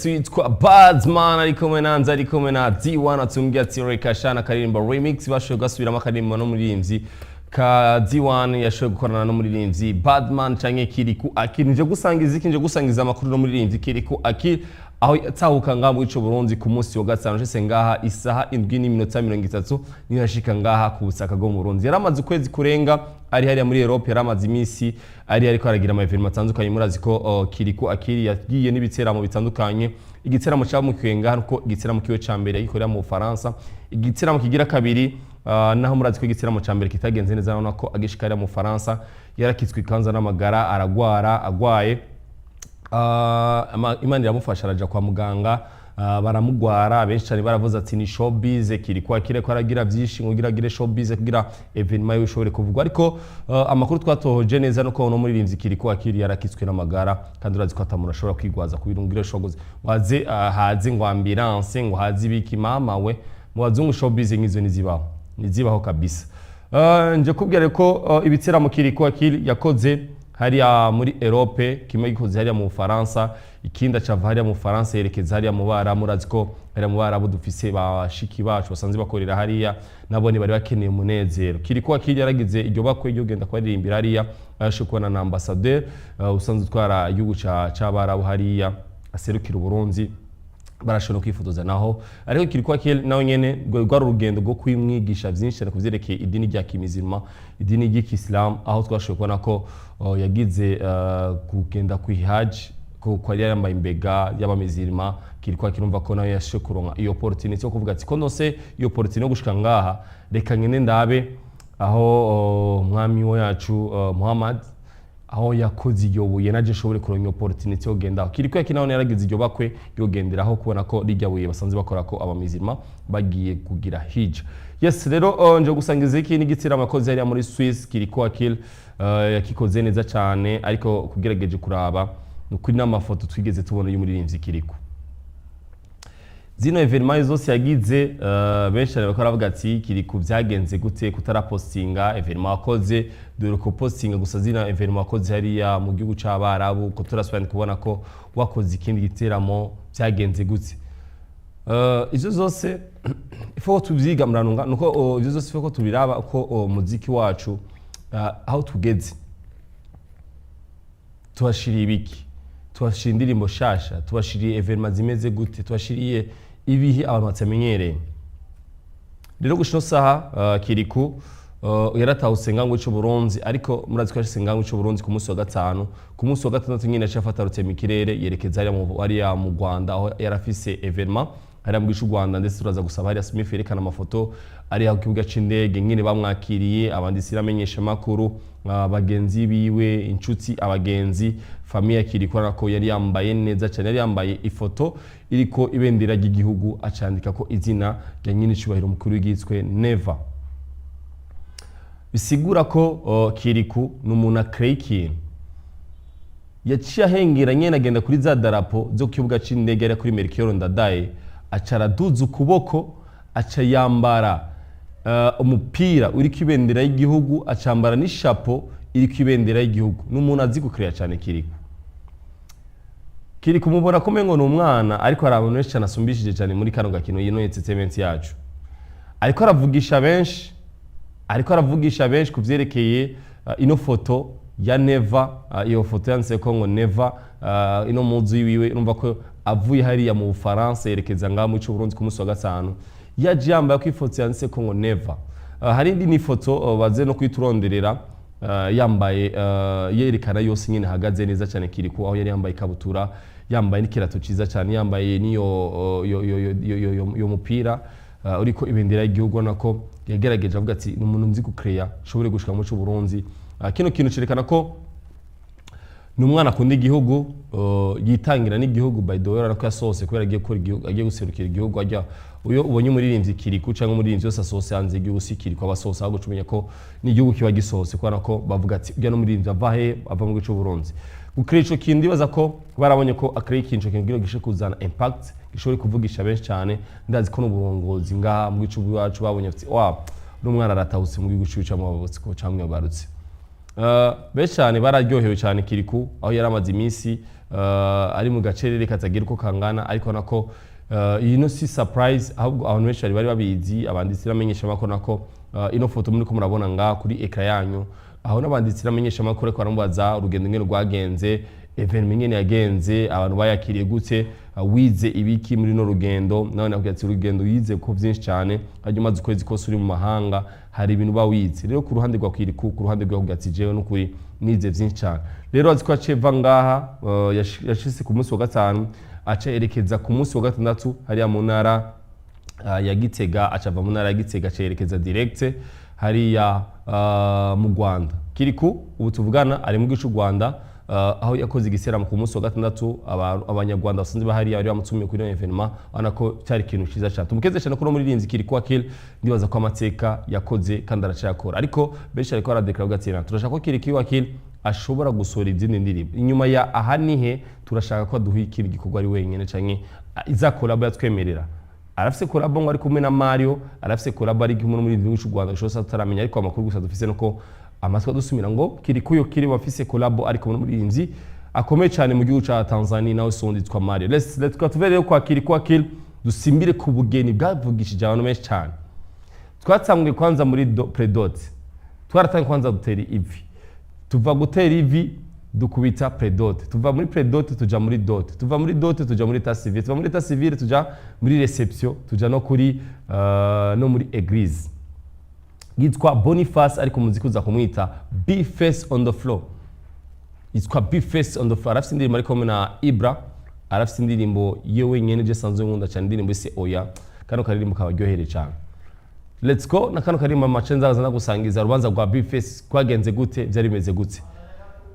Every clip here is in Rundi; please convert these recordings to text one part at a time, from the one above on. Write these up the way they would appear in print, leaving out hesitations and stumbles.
Witwa Badman ari kumwe nanze, ari kumwe na D1, atumbwiye ati reka shana akaririmbo remix. Bashoboye gasubiramo akaririmbo n'umuririmbyi ka D1 yashoboye gukorana n'umuririmbyi Badman canke Kirikou Akili. Nje gusangiza iki? Nje gusangiza amakuru n'umuririmbyi Kirikou Akili, aho yatahuka ngaha mu ico Burundi ku munsi wa gatanu. Shese ngaha isaha 7:30 niyo yashika ngaha ku butaka bwo mu Burundi. Yaramaze ukwezi kurenga ari hariya muri Europe, yaramaze iminsi ari ariko aragira ama événements atandukanye. Murazi ko Kirikou Akili yagiye n'ibiteramo bitandukanye. Igiteramo camukiwe ngaha nuko igiteramo kiwe ca mbere yagikorera mu Bufaransa, igiteramo kigira kabiri naho murazi ko igiteramo ca mbere kitagenze neza, urabona ko agishika hariya mu Bufaransa yarakitswe ikanza n'amagara, aragwara. Agwaye, Imana iramufasha, araja kwa muganga, baramugwara. Benshi cyane baravuze ati ni showbiz, Kirikou Akili ko aragira byinshi ngo kugira agire showbiz, kugira événement yiwe ishobore kuvugwa. Ariko amakuru twatohoje neza nuko uno muririmbyi Kirikou Akili yarakitswe n'amagara, kandi urazi ko atamuntu ashobora kwigwaza kubirungira showbiz waze, haze ngo ambulance, ngo haze ibiki. Mama we, mu bazungu showbiz nk'izo nizibaho, nizibaho kabisa. Nje kubwira ko ibiteramo Kirikou Akili yakoze hariya muri Europe, kimwe gikoze hariya mu Bufaransa, ikindi acava hariya mu Bufaransa yerekeza hariya mu Barabu. Murazi ko hariya mu Barabu dufise bashiki bacu basanzwe bakorera hariya, nabone bari bakeneye umunezero. Kirikou Akili yaragize iryo bakwe ryo genda kubaririmbira hariya, ayashe kubona na ambassadeur usanzwe utwara igihugu c'Abarabu hariya aserukira Uburundi, barashobora no kwifotoza naho. Ariko Kirikou Akili nawe nyene rwari urugendo rwo kwimwigisha vyinshi cyane kuvyerekeye idini rya kimizirima, idini ry'Ikisilamu, aho twashoboye kubona ko yagize kugenda kwihaji ko yari yambaye imbega y'abamizirima. Kirikou Akili urumva ko nawe yashoboye kuronka iyo opportunity yo kuvuga ati ko ndose iyo opportunity yo gushika ngaha, reka ngende ndabe aho umwami wacu Muhammad aho yakoze iryo buye, naje nshobore kuronka opportunity yo kugendaho. Kirikou Akili nawe yaragize iryo bakwe ryo kugenderaho, kubona ko rirya buye basanzwe bakora ko abamizirima bagiye kugira hija. Yes, rero nje gusangiza iki n'igiteramo yakoze hariya muri Swiss. Kirikou Akili yakikoze neza cyane, ariko kugerageje kuraba ni ukuri n'amafoto twigeze tubona y'umuririmbyi Kirikou, zino événements zose yagize, benshi cyane bakora bavuga ati Kirikou byagenze gute kutarapostinga événement wakoze? Dore ko postinga gusa zino événements wakoze hariya mu gihugu c'Abarabu, ko turasubira kubona ko wakoze ikindi giteramo, byagenze gute? Ivyo zose ifo ko tuvyiga muranunga nuko ivyo zose ifo ko tubiraba ko muziki wacu aho tugeze tubashiriye ibiki, tubashiriye indirimbo shasha, tubashiriye événements zimeze gute, tubashiriye ibihe abantu batamenyereye. Rero gushika ino saha Kirikou yaratahutse ngango ico Burundi, ariko murazi ko yashitse ngango ico Burundi ku munsi wa gatanu. Ku munsi wa gatandatu nyine yaciye afata rutema ikirere yerekeza hariya mu Rwanda, aho yarafise événement hariya mu gihugu c'u Rwanda. Ndetse turaza gusaba hariya Smith yerekana amafoto ari ku kibuga c'indege nyine bamwakiriye, abanditsi n'amenyesha makuru, bagenzi biwe, inshuti, abagenzi, famille ya Kirikou, ko yari yambaye neza cyane. Yari yambaye ifoto iriko ibendera ry'igihugu, acandika ko izina rya nyine icubahiro mukuru w'igiswe Neva. Bisigura ko Kirikou ni umuntu akreye ikintu. Yaciye ahengera nyene agenda kuri za darapo zo ku kibuga c'indege yari kuri Melchior Ndadaye, aca araduza ukuboko, aca yambara umupira uriko ibendera y'igihugu, acambara n'ishapo iriko ibendera y'igihugu. Ni umuntu azi gukereya cyane Kirikou. Kirikou mubona ko umengo ni umwana, ariko hari abantu benshi cyane asumbishije cyane muri kano gakino, yino entertainment yacu. Ariko aravugisha benshi, ariko aravugisha benshi ku vyerekeye ino foto ya Neva, iyo foto yanditse ko ngo Neva, ino muzu yiwiwe. Urumva ko avuye hariya mu Bufaransa yerekeza ngaha mu Burundi ku munsi wa gatanu, yaje yambaye ko ifoto yanditse ko ngo Neva. Hari indi n'ifoto baze no kwituronderera, yambaye, yerekana yose nyine ahagaze neza cyane Kirikou, aho yari yambaye ikabutura, yambaye n'ikirato ciza cyane, yambaye n'iyo yo mupira uriko ibendera y'igihugu. Ubona ko yagerageje avuga ati ni umuntu nzi gucreya nshobore gushika mu Burundi. Kino kintu cerekana ko ni umwana akunda igihugu, yitangira n'igihugu. By the way, urabona ko yasohotse kubera agiye gukora igihugu, agiye guserukira igihugu. Ajya uyo ubonye umuririmbyi Kirikou cyangwa umuririmbyi wese asohotse hanze y'igihugu, si Kirikou aba asohotse, ahubwo umenya ko n'igihugu kiba gisohotse, kubera ko bavuga ati ujya n'umuririmbyi ava he? Ava mu gihugu cy'u Burundi. Gukora ico kintu, ndibaza ko barabonye ko akora ikintu, ico kintu kugira gishe kuzana impact, gishobore kuvugisha benshi cyane. Ndazi ko n'uburongozi ngaha mu gihugu iwacu babonye ati wa n'umwana aratahutse mu gihugu ciwe camwibarutse. Benshi cyane bararyohewe cyane Kirikou aho yari amaze iminsi. ari mu gacerere katagira uko kangana. Ariko nako iyi no si surprise, ahubwo abantu benshi bari babizi, abanditsi n'amenyesha makuru. Nako ino foto muri ko murabona ngaha kuri écran yanyu, aho n'abanditsi n'amenyesha makuru ariko baramubaza urugendo ngene rwagenze, événement ingene yagenze, abantu bayakiriye gute, wize ibiki muri no rugendo. Nawe nakubwira ati urugendo yize ko vyinshi cyane, hajya umaze ukwezi kose uri mu mahanga, hari ibintu uba wize. Rero ku ruhande rwa Kirikou, ku ruhande rwa ati jewe n'ukuri nize vyinshi cyane. Rero azi ko aciye va ngaha, yashitse ku munsi wa gatanu, aca yerekeza ku munsi wa gatandatu hariya mu ntara ya Gitega, acava mu ntara ya Gitega aca yerekeza direct hariya mu Rwanda. Kirikou ubu tuvugana ari mu gihugu cy'u Rwanda, aho yakoze igiseramo ku munsi wa gatandatu. Abanyarwanda basanzwe bahariya bari bamutumiye kuri iyo événement, ubona ko cyari ikintu cyiza cyane. Tumukeze cyane kuri muririmbyi Kirikou Akili. Ndibaza ko amateka yakoze kandi aracayakora, ariko benshi ariko baradekara bagatira turashaka ko Kirikou Akili ashobora gusohora izindi ndirimbo inyuma ya aha nihe. Turashaka ko aduha ikindi gikorwa ari wenyine canke iza collabo yatwemerera. Arafise collabo ngo ari kumwe na Mario, arafise collabo ari kumwe muri gihugu cy'u Rwanda gushobora tutaramenya, ariko amakuru gusa dufise nuko amatwi adusumira ngo Kirikou kiri bafise collabo ari kumwe n'umuririmbyi akomeye cyane mu gihugu ca Tanzania, nawe sondi yitwa Mario. Let's go, tuve rero kwa Kirikou Akili, dusimbire ku bugeni bwavugishije abantu benshi cyane. Twatanguye kwanza muri pré-dot, twaratangiye kwanza dutera ivi, tuva gutera ivi dukubita pré-dot, tuva muri pré-dot tuja muri dot, tuva muri dot tuja muri état civil, tuva muri état civil tuja muri réception, tuja no kuri no muri église. Yitwa Boniface, ariko muziki uza kumwita B Face on the Floor. Yitwa B Face on the Floor. Arafise indirimbo ari kumwe na Ibra, arafise indirimbo ye wenyene je sanzwe nkunda cyane, indirimbo ise Oya. Kano karirimbo kabaryohere cyane. Let's go na kano karirimbo amace nzaza ndagusangiza urubanza rwa B Face rwagenze gute, byari bimeze gute.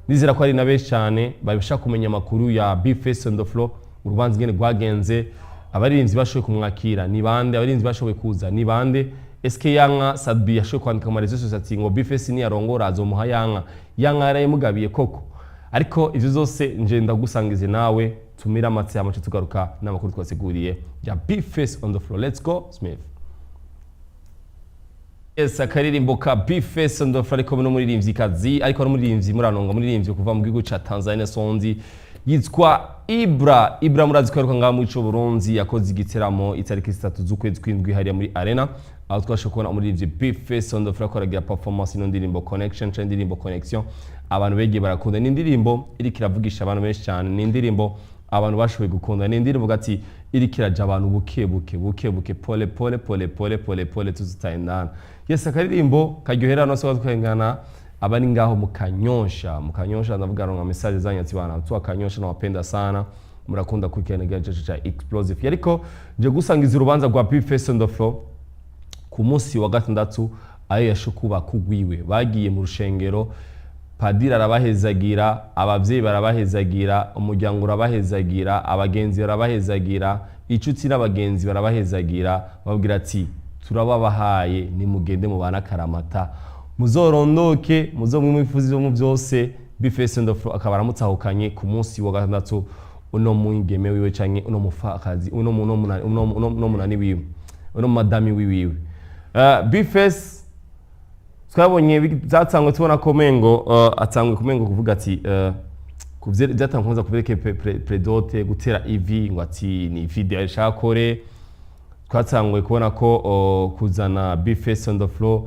Nizera ko ari na benshi cyane babasha kumenya amakuru ya B Face on the Floor, urubanza ingene rwagenze, abaririmbyi bashoboye kumwakira ni bande, abaririmbyi bashoboye kuza ni bande. Eske yanka Sat-B yashoboye kwandika mu réseaux sociaux ati ngo B Face niyarongora azomuha yanka, yanka yarayimugabiye koko? Ariko ivyo zose nje ndagusangize nawe, tumira amatsi amace tugaruka n'amakuru twasiguriye ya B Face on the Floor. Let's go, Smith. Yes, akaririmbo ka B Face on the Floor ariko n'umuririmvyikazi, ariko n'umuririmbyi muranonga, umuririmbyi kuva mu gihugu ca Tanzania sondi yitwa Ibra. Ibra murazi ko yaruka ngaha muri ico Burundi, yakoze igiteramo itariki 3 z'ukwezi kw'indwi hariya muri Arena, aho twashoboye kubona umuririmbyi B Face on the Floor akora performance ino ndirimbo Connection canke indirimbo Connection abantu begiye barakunda. Ni indirimbo iriko iravugisha abantu benshi cyane, ni indirimbo abantu bashoboye gukunda, ni indirimbo gati iriko iraja abantu buke buke buke buke, pole pole pole pole pole pole, tuzitayindana. Yes, akaririmbo karyohera no soka twengana abari ngaho mu Kanyosha. Mu Kanyosha ndavuga ngo message zanyu ati bana tu Kanyosha nawapenda sana, murakunda kurikirana ikiganiro cyacu ca Explosive. Ariko nje gusangiza urubanza rwa B Face on the Floor ku munsi wa gatandatu, ayo yashokuba kugwiwe. Bagiye mu rushengero, padiri arabahezagira, abavyeyi barabahezagira, umuryango urabahezagira, abagenzi barabahezagira, inshuti n'abagenzi barabahezagira, babwira ati turababahaye, nimugende mubane akaramata, muzorondoke, muzomwifuza mu byose. B Face on the Floor akaba aramutahukanye ku munsi wa gatandatu uno mwigeme wiwe canke uno mufakazi, uno munani wiwe, uno madami wiwiwe. B Face twabonye byatangwe tubona ko mengo atangwe kumengo kuvuga ati byatangwe kuza kubereke pré-dot, gutera ivi, ngo ati ni video ashaka kore. Twatangwe kubona ko kuzana B Face on the Floor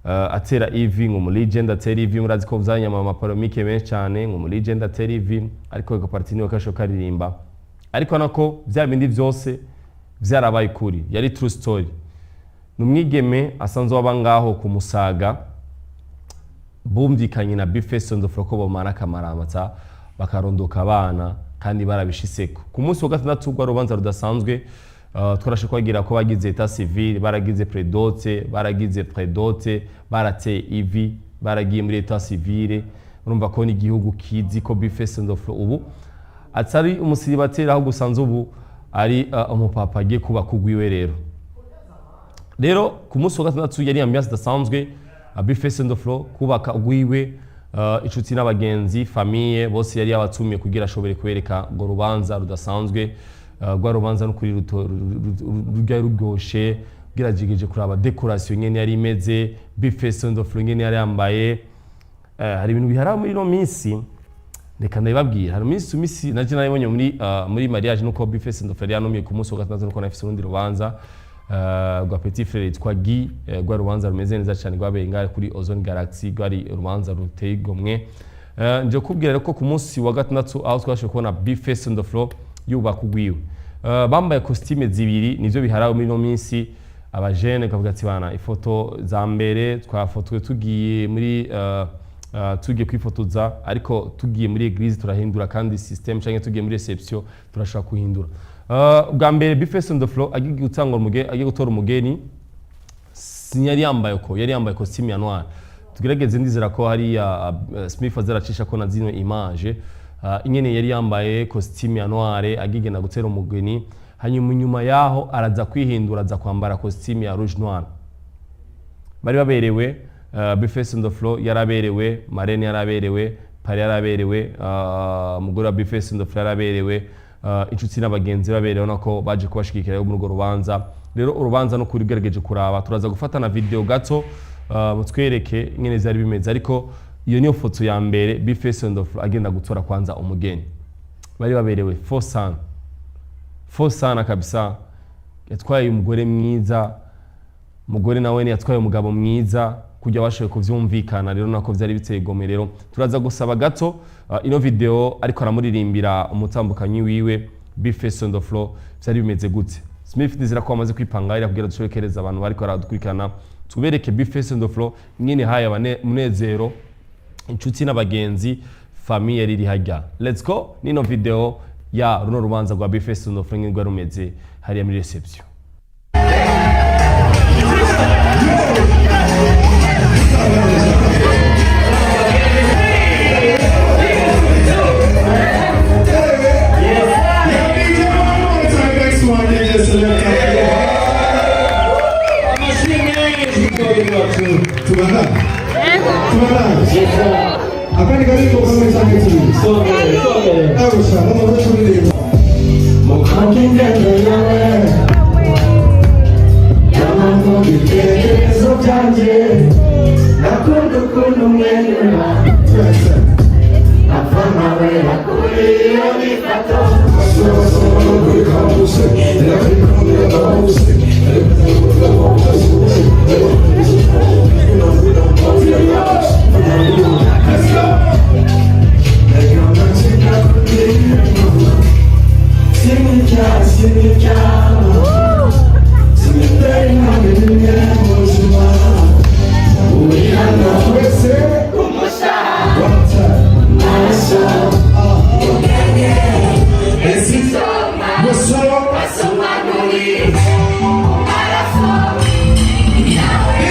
atera ivi ngo mu legend atera ivi, murazi ko vyanyama ama polémiques menshi cyane ngo mu legend atera ivi, ariko eko partie niwe kasho karirimba. Ariko nako vya bindi vyose vyarabaye kuri yari true story. Ni umwigeme asanzwe waba ngaho ku Musaga, bumvikanye na B Face on the Floor ko bomara akamaramata bakarondoka abana, kandi barabishiseko. Ku munsi wa gatandatu rwa rubanza rudasanzwe, twarashe kubagira ko bagize état civil, baragize pré-dot, baragize pré-dot, barateye ivi, baragiye muri état civil. Urumva ko n'igihugu kizi ko B Face on the Floor ubu atari umusiribateri, aho gusanze ubu ari umupapa agiye kuba kugwiwe. Rero ku munsi wa gatandatu yari ambiance idasanzwe. B Face on the Floor kubaka ugwiwe, inshuti n'abagenzi, famille bose yari yabatumiye kugira ashobore kubereka ngo rubanza rudasanzwe. Rwa rubanza n'ukuri rujya ruryoshe, bwiragejeje kuraba décoration nyene yari imeze, B Face on the Floor nyene yari yambaye. Hari ibintu bihara muri ino minsi. Reka ndabibabwira, hari iminsi naje nabibonye muri mariage, nuko B-Face Ndoferi yanumiye ku munsi wa gatandatu, nuko nafise urundi rubanza rwa petit frère yitwa Guy, rwa rubanza rumeze neza cyane rwabereye ngaho kuri Ozone Galaxy, rwari urubanza ruteye igomwe. Nje kubwira rero ko ku munsi wa gatandatu aho twashoboye kubona B-Face on the floor yubaka ugwiwe, bambaye costume zibiri, nivyo biharawe muri ino minsi. Abajene kavuga ati: "Bana, ifoto za mbere twafotowe tugiye muri tugiye kwifotoza, ariko tugiye muri église turahindura kandi system, canke tugiye muri reception turashobora kuhindura." Bwa mbere B-Face on the floor agiye gutanga umugeni, agiye gutora umugeni, yari yambaye uko, yari yambaye costume ya noir. Tugerageze, ndizera ko hariya Smith azaracisha ko na zino image, ingene yari yambaye costume ya noir agigena gutera umugeni. Hanyuma inyuma yaho araza kwihindura, aza kwambara costume ya rouge noir. Bari baberewe. B-Face on the floor yaraberewe, marraine yaraberewe, parrain yaraberewe, umugore wa B-Face on the floor yaraberewe, inshuti n'abagenzi baberewe nako baje kubashigikira muri urwo rubanza. Rero urubanza no kuri ugerageje kuraba, turaza gufata na video gato mutwereke ingene vyari bimeze. Ariko iyo niyo foto ya mbere B-Face on the floor agenda gutora kwanza umugeni. Bari baberewe fo sana, fo sana kabisa. Yatwaye umugore mwiza, umugore nawe yatwaye umugabo mwiza, kujya bashoboye kuvyumvikana. Rero nako vyari biteye igomwe. Rero turaza gusaba gato ino video ariko aramuririmbira umutambukanyi wiwe B-Face on the floor, vyari bimeze gute. Smith, ndizera ko wamaze kwipanga hariya kugira dushobore kereza abantu bariko baradukurikirana, tubereke B-Face on the floor ingene haye umunezero inshuti n'abagenzi, famille riri harya. Let's go nino video ya runo rubanza rwa B-Face on the floor, ingene rwari rumeze hariya muri reception. Yeah, DJ, one more time. Next one, DJ Selector. Amashyi menshi twabiri. Tubandane. Tubandane. Akandi karirimbo kamwe canke tubiri? Songere, songere. Agusha, bamaze kuririmba. Mukunda ingendo yawe, yama mu bitekerezo byanjye, nakunda ukuntu umwenyura. Twese. Apfa nkabera kuri iyo nyifato. Kuri campus, Let's go. Twese. One time. What's up? DJ,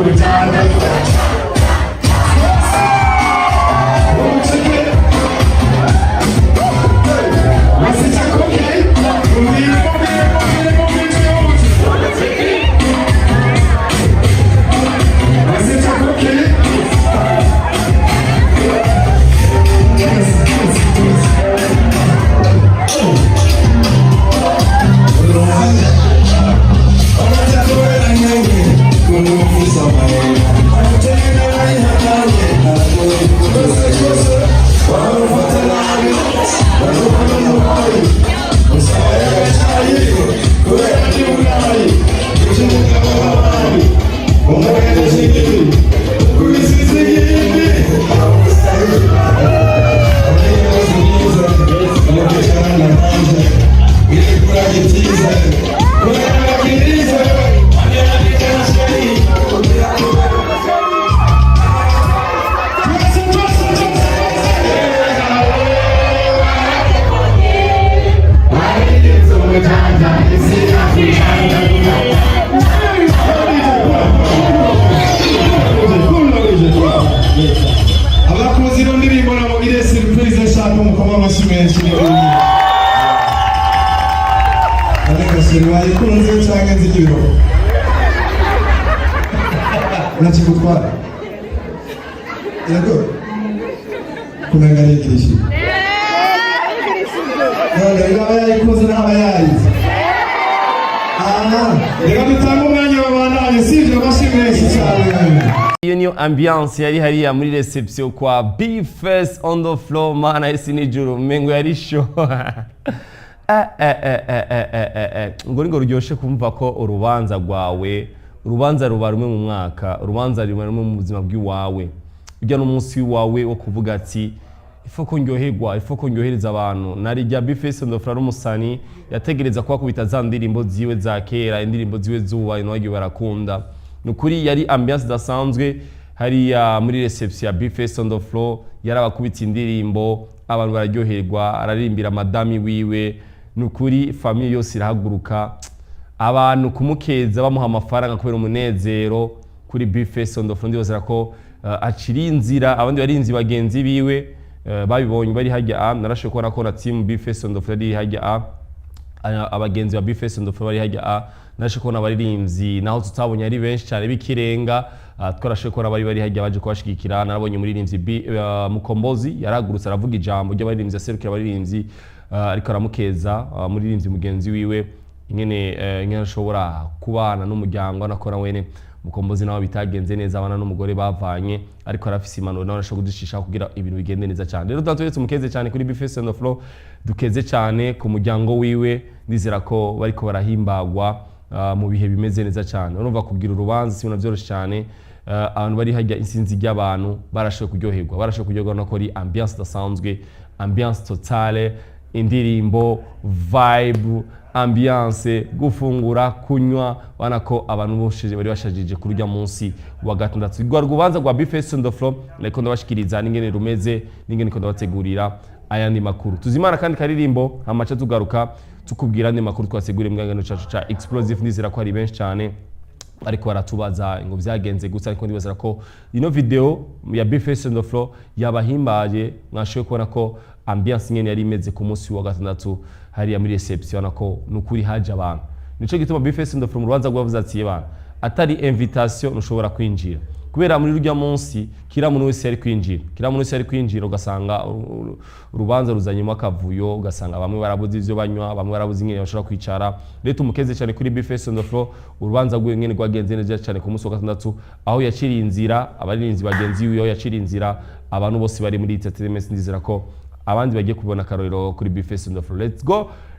Nakujana. Abakunzi ino ndirimbo namugire surprise, nshaka mukoma amashyi menshi. Ariko chéri, wayikunze canke nzigiro unakigutwara? Yego, kumenga nigirishije none ngaba yayikunze n'aba yayize. Ah, reka dutange umwanya babandanye, sivyo? Amashyi menshi cyane. Iyo niyo ambiance yari hariya muri reception kwa B-Face on the floor. Mana, isi nijoro mengo yari show. Eh. Ngo ngo ruryoshe kumva ko urubanza rwawe, urubanza ruba rumwe mu mwaka, urubanza ruba rumwe mu buzima bw'iwawe, ujya n'umunsi wawe wo kuvuga ati ifo ko ndyoherwa, ifo ko ndyohereza abantu. Narijya B-Face on the floor umusani yategereza kubakubita za ndirimbo ziwe za kera, indirimbo ziwe zuba abantu barakunda. Ni ukuri yari ambiance idasanzwe hariya muri reception ya B-Face on the floor. Yarabakubita indirimbo, abantu bararyoherwa, araririmbira madami wiwe. Ni ukuri famille yose irahaguruka, abantu kumukeza, bamuha amafaranga kubera umunezero kuri B-Face on the floor. Ndibazira ko aciriye inzira abandi barinzi bagenzi biwe babibonye bari hajya a narashoboye kubona ko na team B-Face on the floor iri hajya a abagenzi ba B-Face on the floor bari hajya a narashoboye kubona abaririmbyi, naho tutabonye ari benshi cyane b'ikirenga, twarashoboye kubona bari hajya baje kubashigikira. Narabonye umuririmbyi Mukombozi yaragurutse, aravuga ijambo ry'abaririmbyi, aserukira abaririmbyi, ariko aramukeza umuririmbyi mugenzi wiwe ingene ashobora kubana n'umuryango, anakora wene Mukombozi nawe bitagenze neza, abana n'umugore bavanye, ariko arafise impanuro nawe arashobora kudushisha kugira ibintu bigende neza cyane. Rero turatweretse umukeze cyane kuri B-Face on the floor, dukeze cyane ku muryango wiwe. Ndizera ko bariko barahimbagwa mu bihe bimeze neza cyane. Urumva kugira urubanza si ibintu byoroshye cyane. Abantu bari hajya, insinzi ry'abantu barashoboye kuryoherwa, barashoboye kuryoherwa no kuri ambiance idasanzwe, ambiance totale, indirimbo, vibe, ambiance, gufungura, kunywa. Ubona ko abantu bose bari bashajije kuri urya munsi wa gatandatu. Rwa rubanza rwa B-Face on the floor nariko ndabashikiriza n'ingene rumeze, n'ingene niko ndabategurira ayandi makuru. Tuzimana kandi karirimbo hamaca tugaruka tukubwira andi makuru twateguriye mu kiganiro cacu ca Explosive. Ndizera ko ari benshi cyane ariko baratubaza ngo byagenze gusa, ariko ndibazira ko ino video ya B-Face on the floor yabahimbaye. Mwashoboye kubona ko ambiance nyene yari imeze ku munsi wa gatandatu hariya muri reception, ubona ko nukuri haje abantu. Nico gituma B-Face on the floor mu rubanza rwavuze ati bana atari invitation ntushobora kwinjira, kubera muri rujya munsi kila muntu wese yari kwinjira, kila muntu wese yari kwinjira, ugasanga urubanza ruzanyemo akavuyo, ugasanga bamwe barabuze ivyo banywa, bamwe barabuze ingene bashobora kwicara. Rero tumukeze cyane kuri B-Face on the floor, urubanza rwiwe ngene rwagenze neza cyane ku munsi wa gatandatu, aho yaciriye inzira abarinzi bagenzi biwe, aho yaciriye inzira abantu bose bari muri entertainment. Ndizera ko abandi bagiye kubona akarorero kuri B-Face on the floor. Let's go.